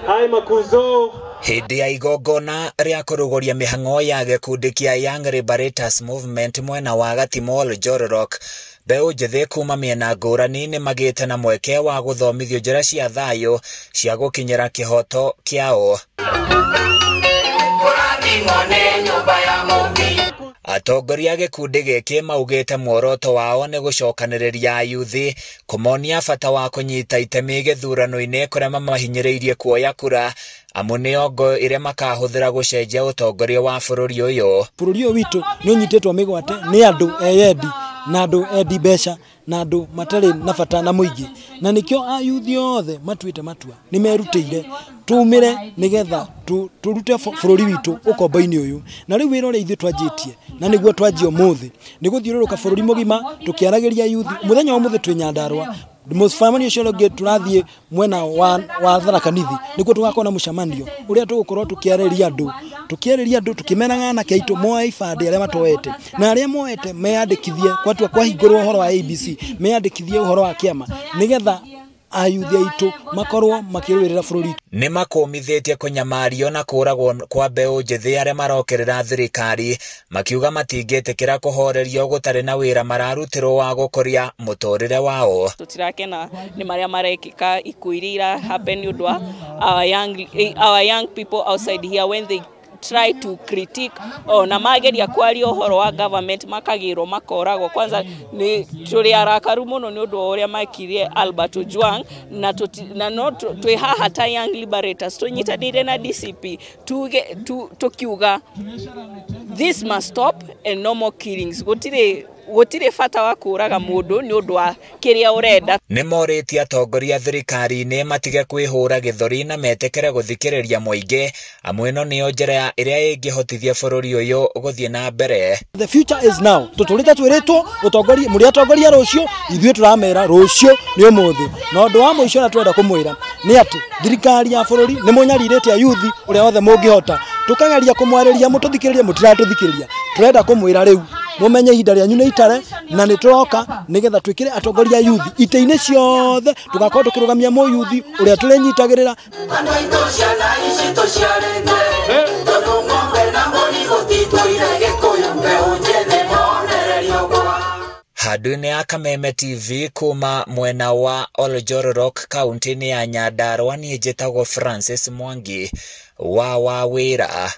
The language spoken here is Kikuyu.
Hi Makuzo. Hĩndĩ ya igongona rĩa kũrũgũria mĩhang'o ya gĩkundi kĩa Young Liberators Movement mwena wa Gatimu Njororok, mbeũ njĩthĩ kuma mĩena ngũrani nĩ magĩte na mweke wa gũthomithio njĩra cia thayũ cia gũkinyĩra kĩhoto kĩao. Atongoria a gĩkundi gĩkĩ maugĩte muoroto wao nĩ gũcokanĩrĩria ayuthi kũmonia bata wa kũnyita itemi gĩthurano-inĩ kũrĩa mamahinyĩrĩirie kuoya kura amu nĩo ngo ĩrĩa makahũthĩra gũcenjia ũtongoria wa bũrũri ũyũ. Bũrũri ũyũ witũ nĩ ũnyitĩtwo mĩgwate nĩ andũ eyendi na andũ endi mbeca na andũ matarĩ na bata na mũingĩ, na nĩkĩo ayuthi othe matuĩte matua nĩ merutĩire tumire nĩgetha turute bũrũri witũ ũkombo-inĩ ũyũ. Na rĩu wĩra ũrĩa ithuĩ twanjĩtie na nĩguo twanjia ũmũthĩ nĩ gũthiũrũrũka bũrũri mũgima tũkĩaragĩria yuthi. Mũthenya wa ũmũthĩ twĩ Nyandarua, mũcemanio ũcio ũngĩ tũrathiĩ mwena wa Tharaka Nithi nĩkuo tũgakorwo na mũcemanio ũrĩa tũgũkorwo tũkĩarĩria andũ tũkĩmeraga anake aitũ moe ibandĩ arĩa matoete na arĩa moete meyandĩkithie kwatua kwahingũrwo ũhoro wa ABC meyandĩkithie ũhoro wa kĩama nĩgetha ayuthi aitũ makorwo makĩrũĩrĩra bũrũri. Nĩ makũmithĩtie kũnyamario na kũragwo kwa mbeũ njĩthĩ arĩa marokĩrĩra thirikari makiuga matingĩtĩkĩra kũhorerio gũtarĩ na wĩra mararutĩrwo wa gũkũria mũtũrĩre wao. Tũtirakena nĩ marĩa marekĩka ikuũ iria ira happen nĩ ũndũ wa our young people outside here when they try to critique na mageria kwaria ũhoro wa government makagĩrwo makoragwo. Kwanza nĩ tũrĩ arakaru mũno nĩ ũndũ wa ũrĩa mekirie Albert Ojwang na no twĩ haha ta Young Liberators tũnyitanĩire na DCP tuge tukiuga this must stop and no more killings. Gũtirĩ bata wa kũraga mũndũ nĩ ũndũ wa kĩrĩa ũrenda. Nĩ morĩtie atongoria thirikari-inĩ matige kwĩhũra gĩthũri na metĩkĩre gũthikĩrĩria mũingĩ amu ĩno nĩyo njĩra ĩrĩa ĩngĩhotithia bũrũri ũyũ gũthiĩ na mbere. The future is now. Tũtũrĩte twĩrĩtwo ũtongoria mũrĩ atongoria rũciũ, ithuĩ tũramera rũciũ nĩ ũmũthĩ. Na ũndũ wa mũico ũrĩa tũrenda kũmwĩra nĩ atĩ thirikari ya bũrũri nĩ mũnyarirĩte ayuthi ũrĩa wothe mũngĩhota, tũkageria kũmwarĩria mũtũthikĩrĩrie, mũtiratũthikĩrĩria. Tũrenda kũmwĩra rĩu mumenye ihinda rĩanyu nĩ itare na nĩ tũroka nĩgetha twĩkĩre atongoria yuthi itĩ-inĩ ciothe, tũgakorwo tũkĩrũgamia mũyuthi ũrĩa tũrĩnyitagĩrĩra. Handũ-inĩ ya Kameme TV kuma mwena wa Oljororok kaunti-inĩ ya Nyandarua, niĩ njĩtagwo Francis Mwangi wa Wawĩra.